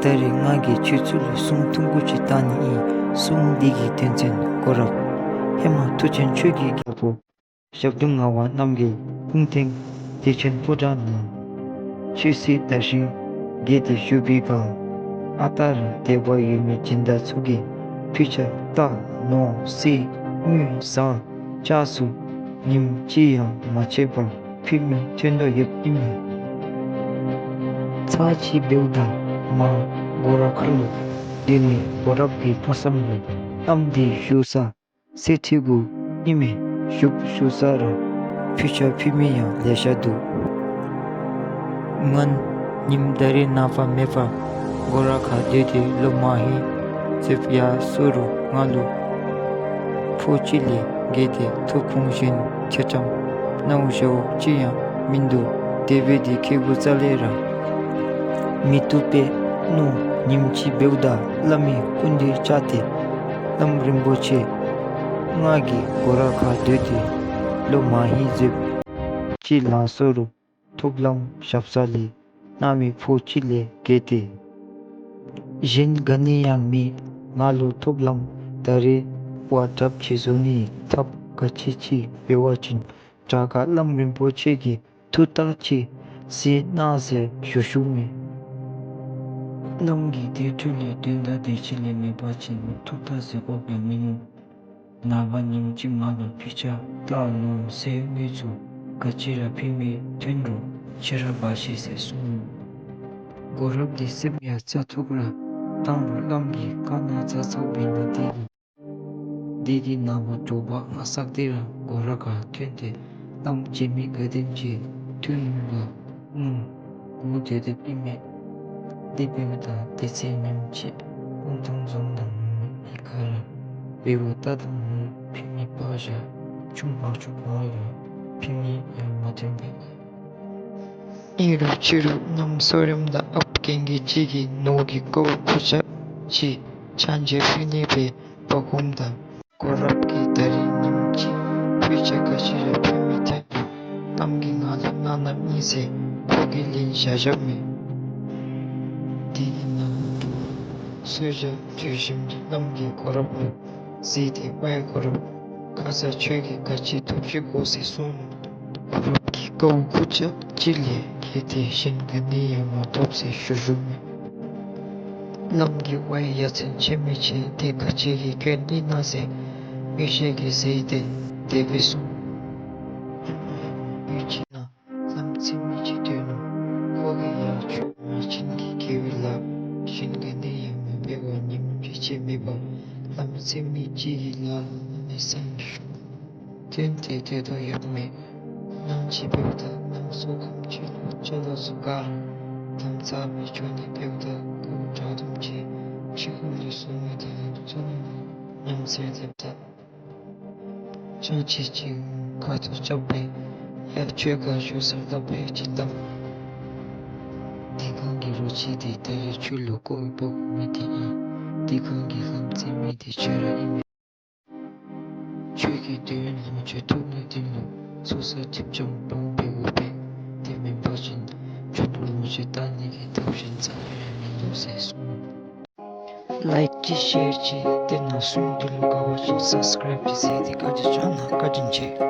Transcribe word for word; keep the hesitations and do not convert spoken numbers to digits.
ད་རེས་ང་གིས་ཁྱོད་ཚུ་ལུ་སྲུང་ཐུང་ཀུ་ཅིག་བཏང་ནི་ཨིན། སྲུང་འདི་གི་དོན་ཚན་སྒོ་རཔ། ཧེ་མ་མཐུ་ཆེན་ཆོས་ཀྱི་རྒྱལ་པོ་ཞབས་དྲུང་ངག་དབང་རྣམ་རྒྱལ་སྐུ་རྟེན་བདེ་ཆེན་ཕོ་བྲང་ནང་ཆོས་སྲིད་དར་ཞིང་རྒྱས་ཏེ་བཞུགས་པའི་སྐབས་ཨ་རྟག་ར་དད་པ་ཡོད་མི་སྦྱིན་བདག་ཚུ་གིས་ཕུལ་ཆས་རྟ་ནོར་གསེར་དངུལ་ཟངས་ལྕགས་ཚུ་ཉིནམ་གཅིག་ཡང་མ་ཆད་པར་ཕུལ་མི་ཐོན་དོ་ཡོདཔ་ཨིན་མས། ཚར་གཅིག་འབདཝ་ད་མར་སྒོ་ར་ཁ་ལུ་སྡོད་ནི་སྒོ་རཔ་གི་ཕོ་བསམ་ལས་བླམ་འདི་བཞུགས་ས་གསེར་ཁྲི་གུ་ཨིན་མས། བཞུགས་བཞུགས་ས་ར་ཕུལ་ཆས་ཕུལ་མི་ཡང་ལེ་ཤ་འདུག། ང་ཉིནམ་ད་རེས་ནངས་པ་མེད་པར་སྒོ་ར་ཁར་སྡོད་དེ་ལོ་མང་ཧེ་ཟེར་ཡར་སོང་རུང་ང་ལུ་ཕོ་གཅིག་ལས་བརྒལ་ཏེ་ཐུགས་དགོངས་བཞེས་ཆ་ཙམ་གནང་བཞག་ཅིག་ཡང་མིན་འདུག། དེ་སྦེ་འདི་ཁེ་གུ་རྩ་ལས་ར་མི་བཏུབ་པས་མནོ། ཉིནམ་གཅིག་འབདཝ་ད་བླ་མའི་སྐུ་མདུན་བཅར་ཏེ་བླམ་རིན་པོ་ཆེ་ང་གིས་སྒོ་ར་ཁར་སྡོད་དེ་ལོ་མང་ཧེ་ཟེར་ཅིག་ལང་སོང་རུང་ཐུབ་ལམ་ཞབས་ས་ལས་གནང་མི་ཕོ་གཅིག་ལས་བརྒལ་ཏེ་གཞན་ག་ནི་ཡང་མེད། ང་ལུ་ཐུབ་ལམ་ད་རེས་བ་དྲགཔ་ཅིག་བཟོ་ནིའི་ཐབས་ག་ཅི་ཅིག་འབད་བ་ཅིན་དྲག་ག་བླམ་རིན་པོ་ཆེ་གིས་ཐུགས་ཐག་ཅིག་བཅད་གནང་ཟེར་ཞུ་ཞུཝ་མས། བླམ་གྱིས་དེ་འཕྲོ་ལས་དོན་དག་དེ་ཅིག་ལས་མེད་པ་ཅིན་ཐུགས་ཐག་བཅད་དགོཔ་ཡང་མིན་ནུག། ནངས་པ་ཉིནམ་གཅིག་ང་ལུ་ཕུལ་ཆས་རྟ་ནོར་གསེར་དངུལ་ཚུ་ག་ཅི་ར་ཕུལ་མི་ཐོན་རུང་ཁྱོད་ར་འབག་ཤིག་ཟེར་གསུངས་ནུག། སྒོ་རཔ་འདི་སེམས་ཡང་རྩ་ཐུག་ར་བཏང་རུང་བླམ་གྱིས་བཀའ་གནང་ཚར་ཚརཝ་འབད་ནི་དེ་གིས་དེ་གི་ནངས་པ་དྲོ་པ་ཧ་སག་སྟེ་ར་སྒོ་ར་ཁར་ཐོན་ཏེ་བླམ་མཇལ་མི་ག་དེམ་ཅིག་ཐོན་འོང་ག་མནོ་སྒུག་སྡོད་སྡོདཔ་ཨིན་མས། དེ་འབདཝ་ད་དེ་ཚེ་ཉིནམ་གཅིག་སྤུངས་ཐང་རྫོང་དང་ནང་མི་གཉིས་ཀ་ར་འབད་བ་ད་དང་ནོར་ཕུལ་མི་ཕར་བཞག་ཆུང་བ་ཆུང་བ་ཡང་ཕུལ་མི་ཡང་མ་ཐོན་པས། ཨིན་རུང་ཕྱི་རུ་གནམ་སྲོ་རམ་དང་ཨཔ་གན་གི་ཅིག་གིས་ནོར་གྱི་ཀཝ་ཁུག་ཅག་ཅིག་ཕྱག་མཇལ་ཕུལ་ནི་སྦེ་འབག་འོངམ་ད་སྒོ་རཔ་གིས་ད་རེས་ཉིནམ་གཅིག་ཕུལ་ཆས་ག་ཅི་ར་ཕུལ་མི་ཐོན་རུང་བླམ་གྱིས་ང་ལུ་གནང་གནངམ་ཨིན་ཟེར་ཁོ་གིས་ལན་བཞག་བཞགཔ་མས། དེ་གི་ནངས་པ་གསོལ་ཇ་མཆོད་ཞིནམ་ལས་བླམ་གྱིས་སྒོ་རཔ་ལུ་གཟིགས་ཏེ་ཝའི་སྒོ་རཔ་ཁ་ཙ་ཁྱོད་ཀྱིས་ག་ཅི་ཐོབ་ཅི་གོ་ཟེར་གསུངས་ནུག། སྒོ་རཔ་གིས་ཀཝ་ཁུག་ཅག་ཅིག་ལས་བརྒལ་ཏེ་གཞན་ག་ནི་ཡང་མ་ཐོབ་ཟེར་ཞུ་ཞུཝ་མས། བླམ་གྱིས་ཝའི་ཡ་མཚན་ཆེ་མི་ཅིག་དེ་ག་ཅི་གི་སྐྱོན་ཨིན་ན་ཟེར་མི་ཤེས་ཀྱིས་ཟེར་ཏེ་དེ་སྦེ་གསུངས། ཡུལ་ཅིག་ནང་བླམ་རྩེད་མི་ཅིག་སྡོད་ནུག། ཁོ་གིས་ཡང་ཆོས་སྨྲ་བྱིན་གྱིས་བརྒྱན་པའི་ལཱ་གཞན་ག་ནི་ཡང་མ་འབད་བར་ཉིནམ་གཅིག་ཅིག་མེད་པར་བླམ་རྩེད་མི་ཅིག་གི་ལཱ་ལུ་གནམ་མེད་ས་མེད་ཤུགས་བཏོན་ཏེ་སྡོད་དོ་ཡོདཔ་མས། ནམ་ཅིག་འབདཝ་ད་གནམ་སྲོ་ཁམས་ཅིག་ལུ་ཅ་ལ་ཚུ་ག་ར་དམ་ཚགས་སྦེ་འགྱོ་ནི་འབདཝ་ད་ཀཝ་དྲག་དུམ་ཅིག་ཕྱི་ཁ་ལས་སྲུང་མི་དང་བཙུགས་ནི་ཉམས་སད་སྡོདཔ་ད་ཅང་ཅིག་ཅིག་ཁ་ཐུག་རྐྱབ་སྦེ་ཡ་ཁྱོད་ག་བཞུགས་སར་ད་ཕེབས་ཅིག་ད། དེ་སྒང་གི་རོ་ཁྱི་དེ་ད་རེས་ཁྱོད་ལུ་ཀཝ་འབག་མི་དེ་ཨིན། དེ་སྒང་གི་བླམ་རྩེད་མི་དེ་ཁྱོད་ར་ཨིན་མས། ཁྱོད་ཀྱིས་འདོད་ཡོན་ལོངས་སྤྱོད་ཐོབ་ནི་དེ་ལུ་ཚོགས་བསགས་ཐེབས་ཙམ་སྦོམ་སྦེ་དགོ་པས། དེ་མེན་པ་ཅིན་ཁྱོད་ལུ་ལོངས་སྤྱོད་བཏང་ནི་གི་ཐབས་གཞན་རྩ་ལས་ར་མིན་འདུག་ཟེར་གསུངས། ལའིཀ་ཅིག་ཤེར་ཅིག་དེ་ནང་སྲུང་འདི་ལུ་དགའ་བ་ཅིན་སབ་སི་ཀརའིབ་ཅིག་མཛད་དེ་བཀའ་དྲིན་བསྐྱང་གནང་། བཀའ་དྲིན་ཆེ།